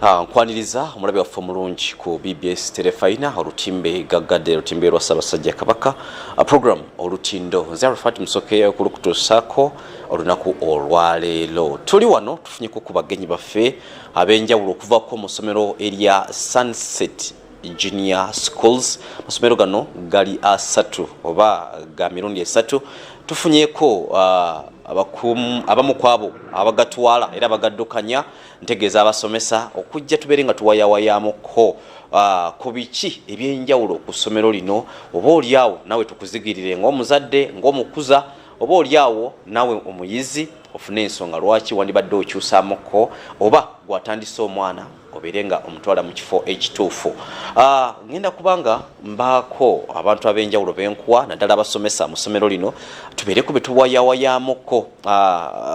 Nkwaniriza omulabi waffe omulungi ku BBS Terefayina, olutimbe gaggadde, olutimbe lwa Ssaabasajja Kabaka, program Olutindo. Nze Arafat Musoke okulukutuusaako olunaku olwaleero. Tuli wano tufunyeko ku bagenyi baffe ab'enjawulo okuvako mu ssomero erya Sunset Junior Schools. Amasomero gano gali asatu oba ga mirundi esatu. Tufunyeko abamu ku abo abagatwala era abagaddukanya, ntegeeza abasomesa, okujja tubeere nga tuwayawayamuko ku biki ebyenjawulo ku ssomero lino. Oba oliawo nawe tukuzigirire ng'omuzadde, ng'omukuza, oba oliawo nawe omuyizi ofune ensonga lwaki wandibadde okyusamuko, oba gwatandise omwana obeere nga omutwala mu kifo ekituufu. Ngenda kubanga mbaako abantu ab'enjawulo benkuwa, naddala abasomesa mu ssomero lino, tubeereko be tuwayawayamuko.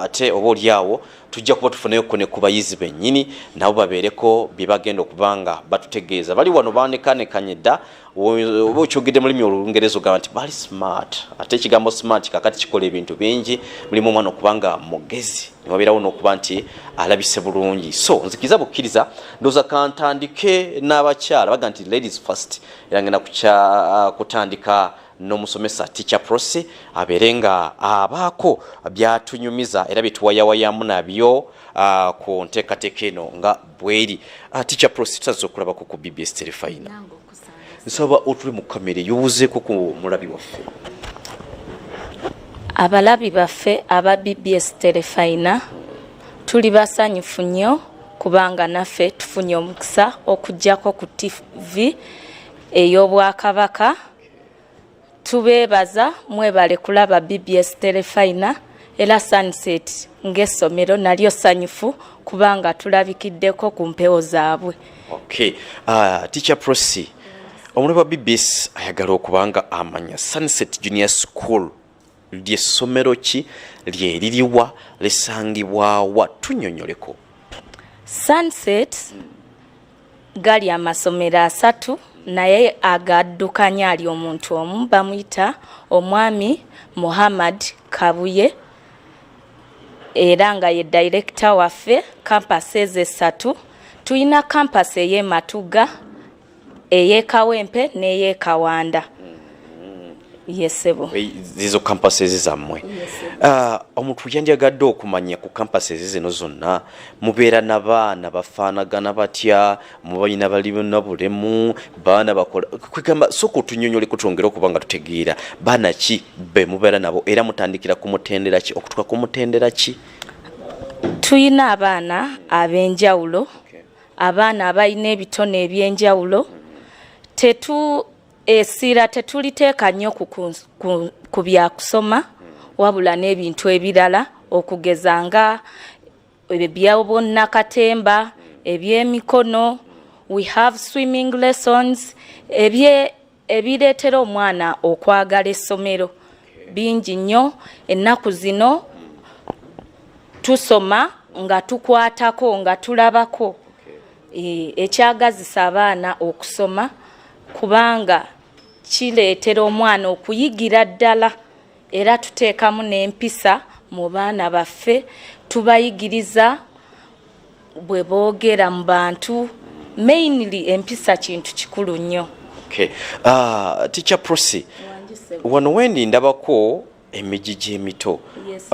Ate oba oliawo tujja kuba tufunayoko ne ku bayizi bennyini, nabo babeereko bye bagenda okuba nga batutegeeza. Bali wano banekanekanye dda, oba okyogedde mu lulimi Olungereza ogamba nti bali smart. Ate ekigambo smart kakati kikola ebintu bingi, mulimu omwana okuba nga mugezi, newabeerawo n'okuba nti alabise bulungi. So nzikiriza bukkiriza, ndowooza kantandike n'abakyala, baga nti ladies first, era ngenda kutandika n'omusomesa Teacher Prosi, abeere nga abaako byatunyumiza era byetuwayawayamu nabyo ku nteekateeka eno nga bweri. Teacher Prosi, tutaza okulabako ku BBS Terefayina. Nsaba otule mu kamera eyowuzeeko ku mulabi waffe. Abalabi baffe aba BBS Terefayina, tuli basanyufu nnyo kubanga naffe tufunye omukisa okugjako ku TV ey'Obwakabaka. Tubeebaza, mwebale kulaba BBS Terefayina. Era Sunset ng'essomero nalyo sanyufu kubanga tulabikiddeko ku mpewo zaabwe. Okay, Teacher Prosi, omulabi wa BBS ayagala okuba nga amanya Sunset Junior School lyessomero ki, lyeririwa, lisangibwawa? Tunyonyoleko. Sunset gali amasomero asatu, naye agaddukanya ali omuntu omu, bamuyita omwami Muhammad Kabuye, era nga ye director waffe. Campus ezo esatu, tulina campus ey'e Matuga, ey'e Kawempe n'ey'e Kawanda. Yesebo. Zizo campuses zammwe. Omuntu yandyagadde okumanya ku campuses zino zonna mubeera n'abaana bafaanagana batya? Mubalina balina bulemu, baana bakola kwegamba? Sooka otunyonyoleko twongere okuba nga tutegeera baana ki be mubeera nabo, era mutandikira ku mutendera ki okutuuka ku mutendera ki? Tuyina abaana ab'enjawulo, abaana abalina ebitone ebyenjawulo. Tetu essira tetuliteeka nnyo ku byakusoma, wabula n'ebintu ebirala, okugeza nga ebyobwonnakatemba, ebyemikono. We have swimming lessons, ebye ebireetera omwana okwagala essomero bingi nnyo. Ennaku zino tusoma nga tukwatako, nga tulabako, ekyagazisa abaana okusoma, kubanga kireetera omwana okuyigira ddala. Era tuteekamu n'empisa mu baana baffe, tubayigiriza bwe boogera mu bantu. Mainly empisa kintu kikulu nnyo. Okay. Teacher Prosi, wano wendi ndabako emigigi emito. Yes.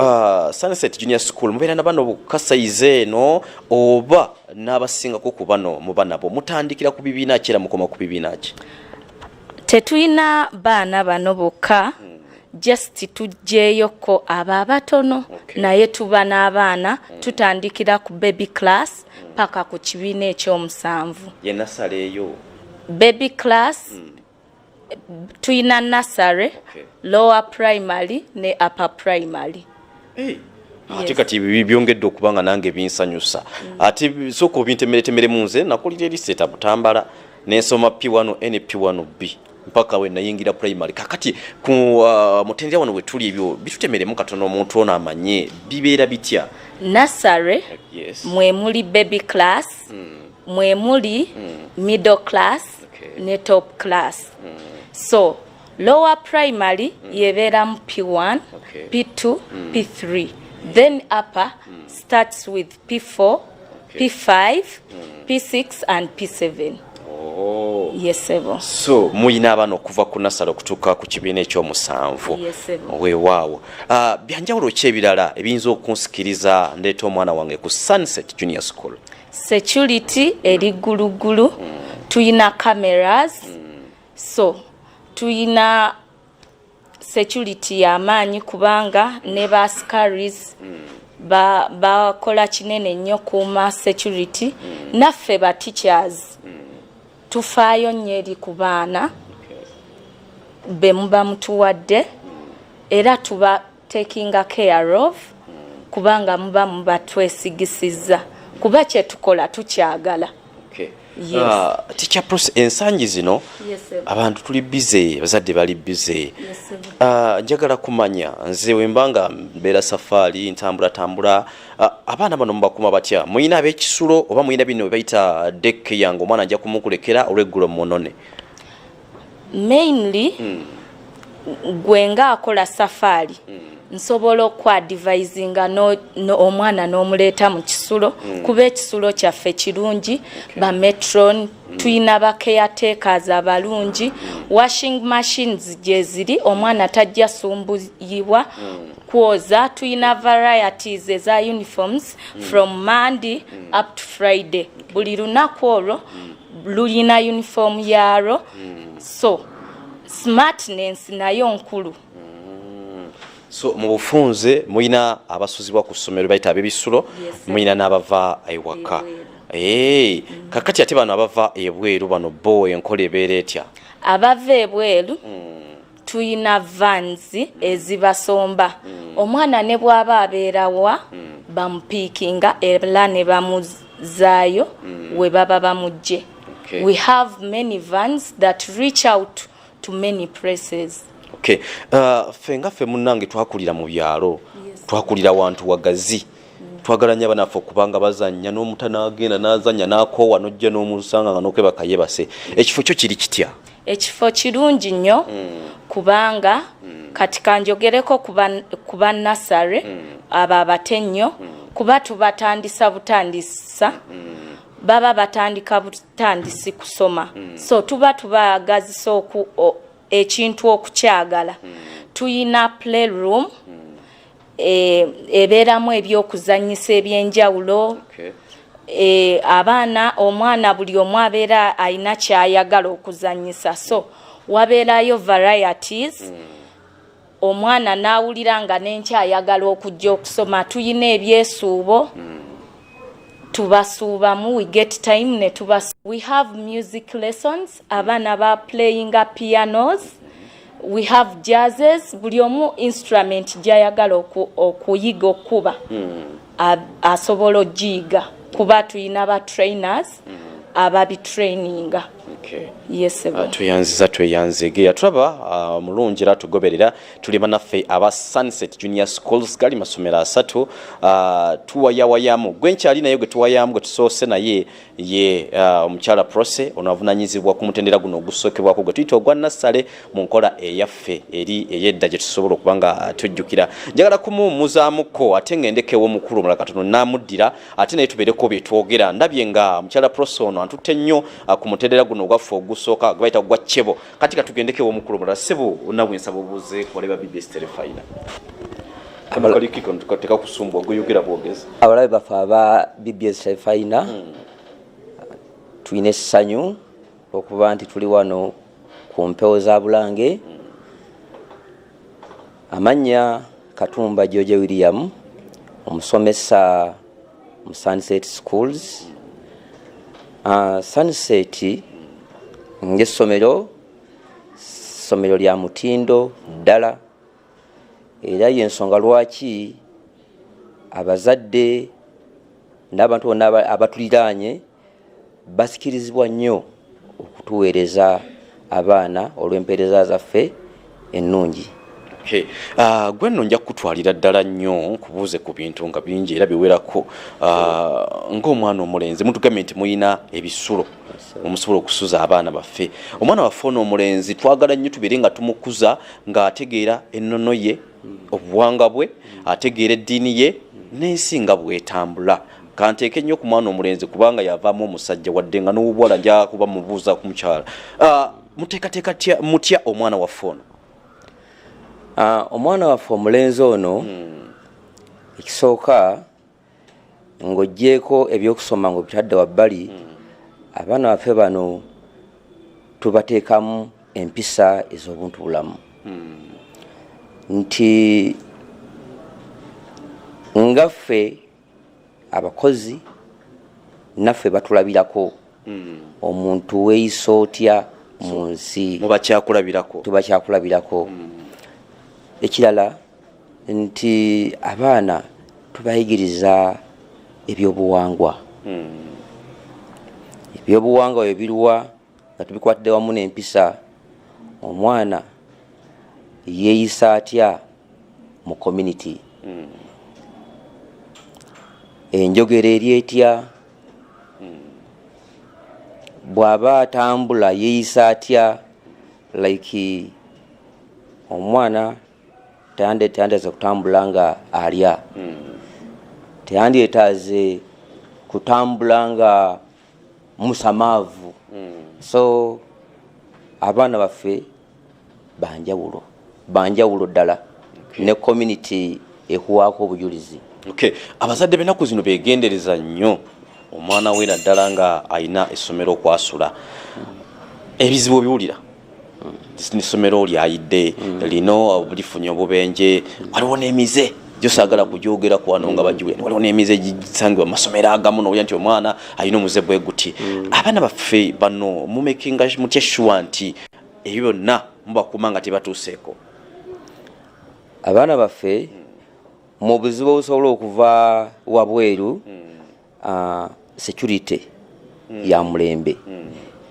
Sunset Junior School mubeera na bano kasayize eno oba n'abasingako ku bano muba nabo? Mutandikira ku bibiina ki era mukoma ku bibiina ki? Tetulina baana bano bokka, just tuggyeyoko abo abatono. Naye tuba n'abaana, tutandikira ku baby class paka ku kibiina ekyomusanvu. Ye nursery eyo? Baby class, tuyina nursery, lower primary ne upper primary. Hey. Ate kati ebi byongedde okuba nga nange binsanyusa. Ate sooka obintemeretemeremu. Nze nakulira eri Seeta Butambala, nensoma P1 N, P1 B mpaka we nayingira primary. Kakati ku mutendera wano wetuli, ebyo bitutemeremu katono omuntu ono amanye bibeera bitya. Nursery mwe muli baby class, mwe muli middle class ne top class. So lower primary yebeeramu P1, P2, P3, then upper starts with P4. P5, P6 and P7. Oh. Yes, sebo. So muyina abaana okuva ku nasale okutuuka ku kibiina ekyomusanvu? Yes, sebo. Weewaawo. Byanjawulo ki ebirala ebiyinza okunsikiriza ndeeta omwana wange ku Sunset Junior School? Security eri gguluggulu. Tuyina cameras. So tuyina security y'amaanyi kubanga ne ba askaris bakola kinene nnyo kuuma security. Naffe ba teachers tufaayo nnyo eri ku baana be muba mutuwadde, era tuba takinga care of kubanga muba mubatwesigisizza, kuba kyetukola tukyagala. Yes. Teacher Prossy, ensangi zino Yes, sir. abantu tuli busy, abazadde bali busy. Yes, sir. Njagala kumanya, nze wemba nga mbeera safaari, ntambula tambula, abaana bano mubakuma batya? Muyina ab'ekisulo oba muyina bino bayita daycare, nga omwana ajja kumukulekera olweggulo munone? Mainly gwe ngaakola safaari, nsobola okuadvisinga no, omwana n'omuleeta mu kisulo, kuba ekisulo kyaffe kirungi. Ba matron, tuyina ba caretakers abalungi, washing machines gyeziri, omwana tajja sumbuyibwa kwoza. Tuyina varieties eza uniforms from Monday up to Friday. Buli lunaku olwo lulina uniform yaalwo, so smartness nayo nkulu. So mu bufunze muyina abasuzibwa ku ssomero bayita ab'ebisulo? Yes, sir. Muyina n'abava ewaka? Ebweru. Kakati ate bano abava ebweru bano bo enkola ebeera etya? Abava ebweru tuyina vans ezibasomba. Omwana ne bw'aba abeerawa, bamupiikinga era ne bamuzaayo we baba bamugje. We have many vans that reach out to many places. Okay. Ffe nga ffe munnange twakulira mu byalo, twakulira wantu wagazi, twagala nnyo abanaffe okubanga bazannya n'omuta n'agenda n'azannya n'akoowa n'ojja n'omusanga nga n'okwebaka yebase. Ekifo kyo kiri kitya? Ekifo kirungi nnyo, kubanga kati kanjogereko ku bannasale abo abato ennyo, kuba tubatandisa butandisa, baba batandika butandisi kusoma, so tuba tubaagazisa ekintu okukyagala. Tuyina playroom ebeeramu ebyokuzannyisa ebyenjawulo. Abaana, omwana, buli omu abeera alina kyayagala okuzannyisa, so wabeerayo varieties. Omwana n'awulira nga n'enkyayagala okujja okusoma. Tuyina ebyesuubo, tubasuubamu, we get time ne tubas. We have music lessons, abaana ba playinga pianos, we have jazzes, buli omu instrument gy'ayagala okuyiga okuba asobola ogiyiga, kuba tuyina ba trainers ababitraininga. Yes. Tweyanziza, tweyanzegeya. Tulaba mulungi era tugoberera. Tuli banaffe aba Sunset Junior Schools, gali masomero asatu. Tuwayawayamu gwe nkyali naye, gwe tuwayamu, gwe tusoose naye ye omukyala Prossy ono avunanyizibwa ku mutendera guno ogusookebwako gwe tuyita ogwa nassale mu nkola eyaffe eri ey'edda gye tusobola okuba nga tujjukira. Njagala kumuwummuzaamuko ate ŋŋendeko ew'omukulu omulala katono n'amuddira, ate naye tubeereko bye twogera. Ndabye nga mukyala Prossy ono antutte nnyo ku mutendera guno ogwaffe ogusooka gwe bayita gwa chebo. Kati katugendeko ew'omukulu omulala. Ssebo, nawe nsaba obuuze ku balaba BBS Terefayina. Tekakusumbwa, gweyogera bwogezi. Abalabe baffe aba BBS Terefayina, tulina essanyu okuba nti tuli wano ku mpewo za Bulange. Amannya Katumba George William, omusomesa mu Sunset Schools. Sunset ng'essomero, ssomero lya mutindo ddala, era yensonga lwaki abazadde n'abantu bonna abatuliraanye basikirizibwa nnyo okutuweereza abaana olw'empeereza zaffe ennungi. Okay. Gwe nno nja kukutwalira ddala nnyo nkubuuze ku bintu nga bingi era biwerako. Ng'omwana omulenzi, mutugambye nti muyina ebisulo omusobola okusuza abaana baffe. Omwana waffe ono omulenzi twagala nnyo tubeere nga tumukuza ng'ategeera ennono ye, obuwangwa bwe, ategeera eddiini ye n'ensi nga bwetambula. Kanteeke nnyo ku mwana omulenzi kubanga yavaamu omusajja, wadde nga n'obuwala nja kuba mubuuza ku mukyala. Muteekateeka mutya omwana waffe ono? Omwana waffe omulenzi ono, ekisooka, ng'oggyeeko ebyokusoma ng'obitadde wabbali, abaana baffe bano tubateekamu empisa ez'obuntu bulamu, nti nga ffe abakozi naffe batulabirako, omuntu weeyisa otya mu nsi. Muba kyakulabirako. Tuba kyakulabirako. Ekirala nti abaana tubayigiriza ebyobuwangwa. Ebyobuwangwa bwe biruwa nga tubikwatidde wamu n'empisa, omwana yeeyisa atya mu community, enjogera eri etya, bw'aba atambula yeeyisa atya. Like omwana teyandetaaze kutambula nga alya, teyandyetaaze kutambula nga musamaavu. So abaana baffe banjawulo, banjawulo ddala, ne community ekuwaako obujulizi. Okay, abazadde b'ennaku zino begendereza nnyo omwana we, naddala nga alina essomero okwasula. Ebizibu obiwulira, essomero lyayidde lino lifunye obubenje, waliwo n'emize gyosaagala kugyogera ku wano nga bagiwulira, waliwo n'emize gisangibwa mu masomero agamu nowulira nti omwana alina omuze bwe guti. Abaana baffe bano mumakinga mutya sure nti ebyo byonna mubakuuma nga tebatuuseeko? Abaana baffe mu buzibu obusobola okuva wabweru, security ya mulembe,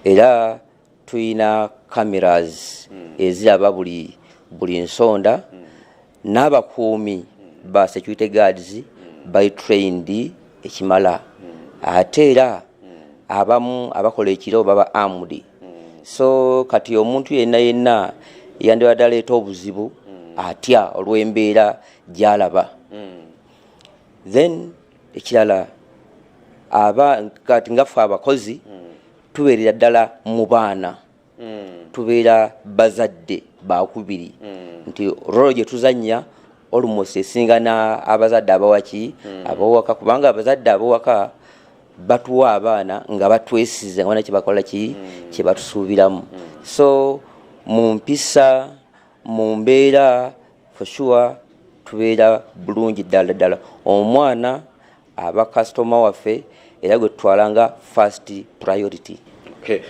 era tulina cameras eziraba buli nsonda, n'abakuumi ba security guards bali trained ekimala, ate era abamu abakola ekiro baba armed. So kati omuntu yenna yenna yandibadde aleeta obuzibu atya olw'embeera gy'alaba. Then ekirala, aba kati nga ffe abakozi tubeerera ddala mu baana, tubeera bazadde bakubiri, nti role gye tuzannya almost esinga na abazadde abawaki abawaka, kubanga abazadde abawaka batuwa abaana nga batwesize, nga bana kyebakola ki kyebatusuubiramu. So mu mpisa, mu mbeera, for sure tubeera bulungi ddala ddala. Omwana aba kasitoma waffe era gwe tutwala nga first priority. Okay.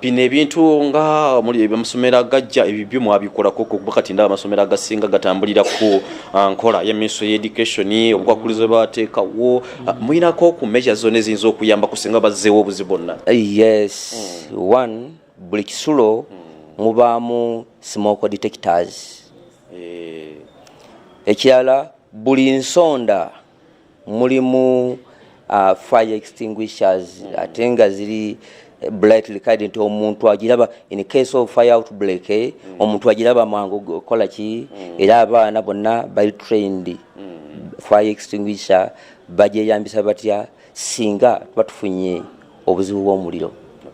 Bino ebintu nga muli amasomero agajja, ebyo byo mwabikolako? Kuba kati ndaba amasomero agasinga gatambulira ku nkola ya Ministry ya Education, obukwakulizo bateekawo. Muyinako ku measures zonna eziyinza okuyamba kusinga bazzeewo obuzibu bwonna? Yes. One, buli kisulo mubaamu smoke detectors. Ekirala, buli nsonda mulimu fire extinguishers, ate nga ziri brightly colored, nti omuntu agiraba in case of fire outbreak, omuntu agiraba mangu kola ki. Era abaana bonna bali trained, fire extinguisher bagyeyambisa batya singa tuba tufunye obuzibu bw'omuliro.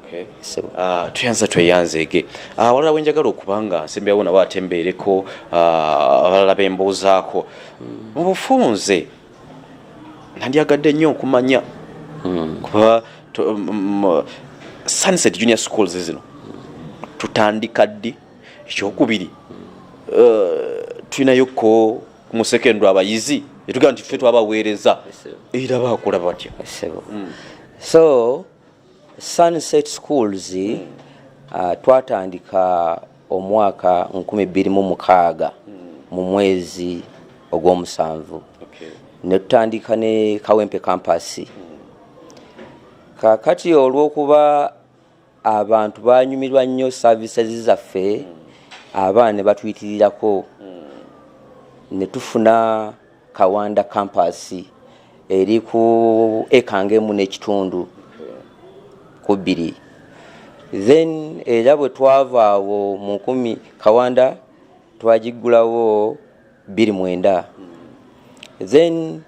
Okay. Sebo. Tuyanza tweyanzeege. Walala wenjagala okuba nga nsembyawo nabo ate mbeereko abalala bembuuzaako mu bufunze, nandyagadde nnyo okumanya kuba Sunset Junior Schools zino tutandika ddi? Ekyokubiri, tulinayoko mu secondary abayizi etugamba nti ffe twabaweereza, era bakola batya? Sebo. So Sunset Schools, twatandika omwaka 2006 mu mwezi ogw'omusanvu, ne tutandika ne Kawempe campus. Kakati olw'okuba abantu banyumirwa nnyo services zaffe, abaana ne batuyitirirako, ne tufuna Kawanda campus eri ku ekanga emu n'ekitundu ku bbiri. Then era bwe twava awo mu nkumi, Kawanda twagiggulawo 2009, then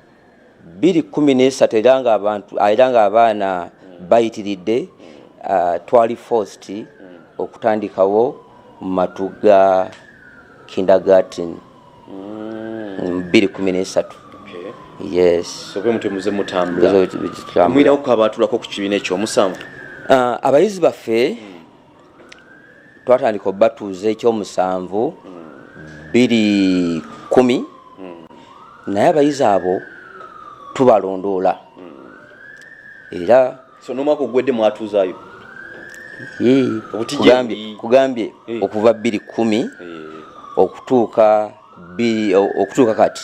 213 era nga abantu, era nga abaana bayitiridde, twali forced okutandikawo Matuga Kindergarten 213. Yes. So bwe mutyo muze mutambula. Mwinawo ko abaatulako ku kibiina ekyomusanvu? Abayizi baffe twatandika obatuuza ekyomusanvu 210, naye abayizi abo tubalondoola era. So n'omwaka ogwedde mwatuuzaayo? Obuti Kugambye, kugambye okuva 210 okutuuka okutuuka kati.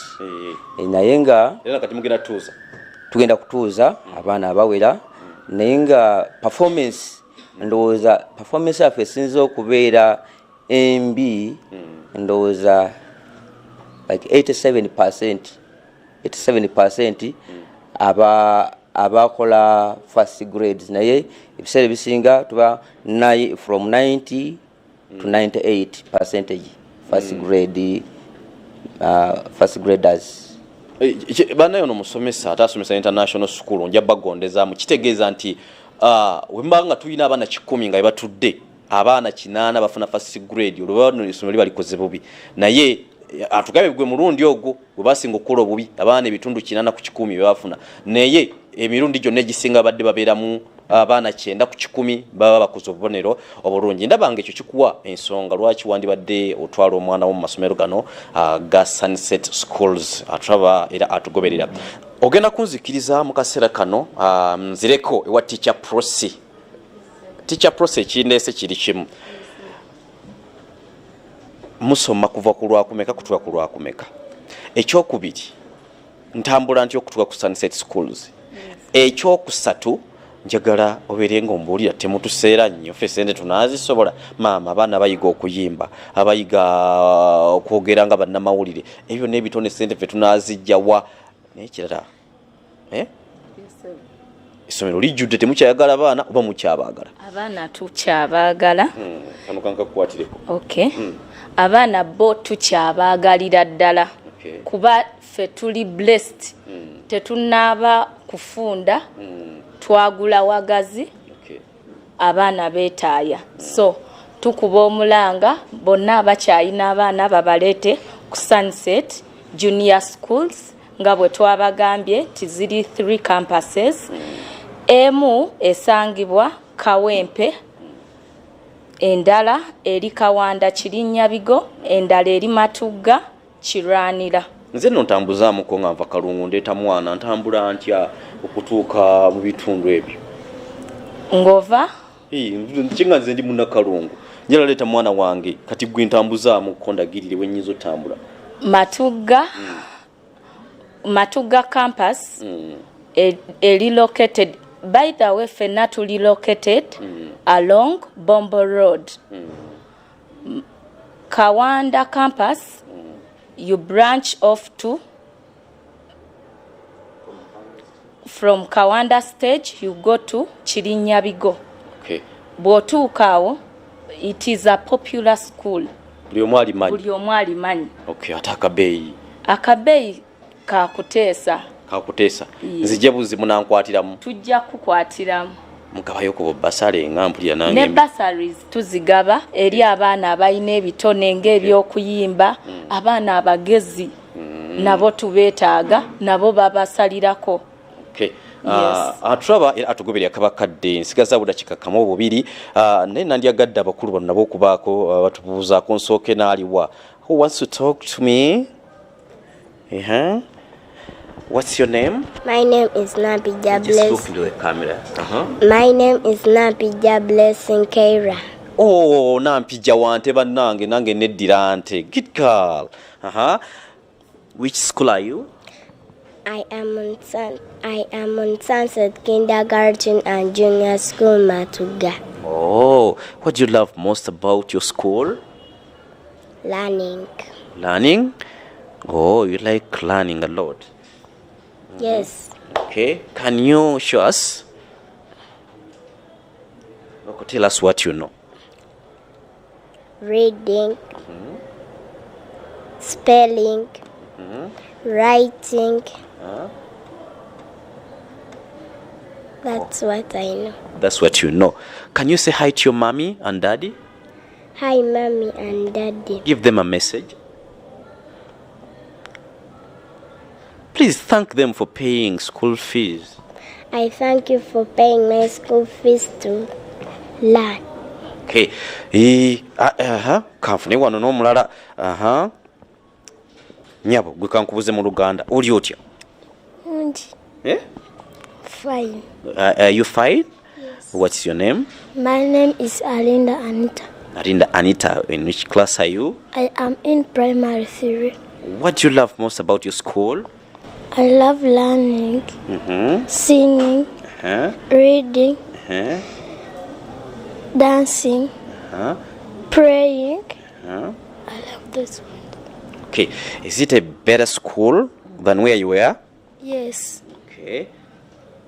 Naye nga Era kati mugenda tuuza? Tugenda kutuuza abaana abawera, naye nga performance, ndowooza performance yaffe esinza okubeera embi, ndowooza like 87%, 87% aba abakola first grades, naye ebiseera ebisinga tuba from 90 to 98 percentage first grade, first graders. Bannaye, ono musomesa ate asomesa international school, nja bagondezaamu. Kitegeeza nti wemba nga tulina abaana 100 nga bebatudde, abaana 80 bafuna first grade, olwo bano essomero liba likoze bubi. Naye atugabe gwe mulundi ogwo gwe basinga okukola obubi, abaana ebitundu 80 ku 100 bebafuna, naye emirundi gyonna egisinga badde babeeramu abaana 90 ku 100 baba bakoze obubonero obulungi. Ndaba nga ekyo kikuwa ensonga lwaki wandibadde otwala omwana wo mu masomero gano ga Sunset Schools. Atulaba era atugoberera, ogenda kunzikiriza mu kaseera kano nzireko ewa Teacher Prosi. Teacher Prosi, ekindeese kiri kimu. Musoma kuva ku lwakumeka kutuuka ku lwakumeka? Ekyokubiri, ntambula nti okutuuka ku Sunset Schools? Ekyokusatu, njagala obeere nga ombuulira, temutuseera nnyo, ffe sente tunaazisobola? Maama, abaana bayiga okuyimba, abayiga okwogera nga bannamawulire, ebyo byonna ebitone, sente ffe tunaazijjawa? Naye kirala, eh? Essomero lijjudde, temukyayagala baana oba mukyabaagala? Abaana tukyabaagala. Kano kankakukwatireko. Okay, abaana bo tukyabaagalira ddala kuba ffe tuli blessed, tetunaaba kufunda, twagula wagazi. Abaana beetaaya, so tukuba omulanga bonna abakyayina abaana babaleete ku Sunset Junior Schools. Nga bwe twabagambye nti ziri three campuses, emu esangibwa Kawempe, endala eri Kawanda Kirinnyabigo, endala eri Matugga Kirwanira. Nze nno ntambuzaamuko nga nva Kalungu, ndeeta mwana, ntambula ntya okutuuka mu bitundu ebyo? Ng'ova Kinga nze ndi munnakalungu, njala leeta mwana wange, kati gwe ntambuzaamuko, ndagirire wenyinza otambula. Matugga, Matugga campus eri located, by the way ffenna tuli located along Bombo Road. Kawanda campus, you branch off to from Kawanda stage, you go to Kirinyabigo. Bw'otuuka awo, it is a popular school. Buli omu alimanyi. Buli omu alimanyi. Okay, ate akabeeyi? Akabeeyi kakuteesa. Kakuteesa. Nzije buzi, munankwatiramu? Tujja kukwatiramu. Mugabayo ku bursary nga mpulira nange? Ne bursaries tuzigaba eri abaana abalina ebitone ng'ebyokuyimba, abaana abagezi nabo tubeetaaga, nabo babasalirako. Okay. Yes. Atulaba era atugoberera, kabakadde nsigaza budakika kamu bubiri, naye nandyagadde abakulu bano nabo okubaako batubuuzaako. Nsooke n'aliwa? Who wants to talk to me? Uh-huh. What's your name? My name is Nampija Just look Bless. into the camera. My name is Nampija Blessing Keira. Oh, Nampija wante bannange, nange neddira nte. Good girl. Which school are you? I am on Sunset Kindergarten and Junior School, Matuga. Oh, what do you love most about your school? Learning. Learning? Oh, you like learning a lot. Yes. Okay. Can you show us? Okay, tell us what you know. Reading. Spelling. Writing. That's what I know. That's what you know. Can you say hi to your mommy and daddy? Hi, mommy and daddy. Give them a message. Please thank them for paying school fees. I thank you for paying my school fees to learn. Okay. E, uh, kanfune wano n'omulala. Aha. Nyabo gwe kankubuze mu Luganda. Oli otya? Nji. Eh? Fine. Are you fine? Yes. What's your name? My name is Alinda Anita. Alinda Anita, in which class are you? I am in primary 3. What do you love most about your school? I love learning, singing, reading, dancing, praying. I love this one. Okay. Is it a better school than where you were? Yes. Okay.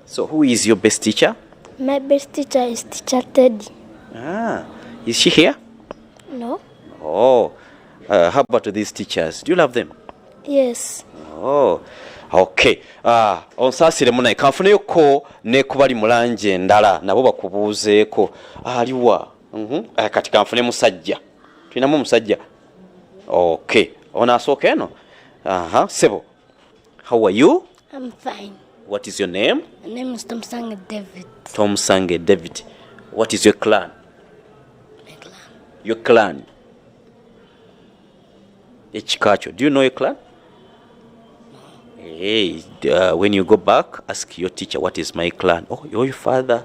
So who is your best teacher? My best teacher is Teacher Teddy. Ah, is she here? No? Oh, how about these teachers? Do you love them? Yes. Oh, okay. Ah, onsaasire munaye kanfuneyoko ne kubali mu langi endala nabo bakubuuzeeko aliwa. Ah, kati kanfune musajja, tulinamu omusajja. Okay, ono asooka eno. Aha, sebo, how are you? I'm fine. What is your name? My name is Tomsang David. Tom Sange David. What is your clan? My clan. Your clan. Ekika kyo. Do you know your clan? Hey, when you go back, ask your teacher, what is my clan? Oh, you're your father.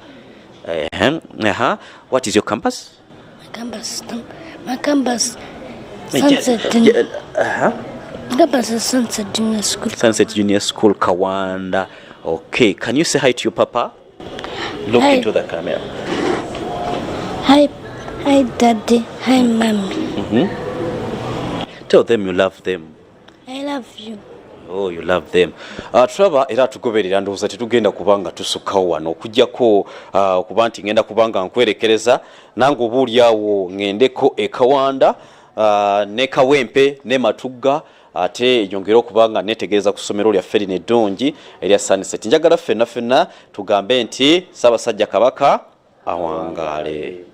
What is your campus? My campus, my campus, Sunset Junior. My campus is Sunset Junior School. Sunset Junior School, Kawanda. Okay, can you say hi to your papa? Look Hi. into the camera. Hi, hi, Daddy. Hi, Mommy. Tell them you love them. I love you. Oh, you love them. Tulaba era tugoberera, ndowooza tetugenda kubanga tusukkawo wano okuggyako okuba nti ngenda kubanga nkwerekereza nange oba oliawo ŋŋendeko e Kawanda ne Kawempe ne Matugga, ate nyongere okuba nga netegereza ku ssomero lyaffe lino eddungi erya Sunset. Njagala ffenna ffenna tugambe nti Ssaabasajja Kabaka awangaale.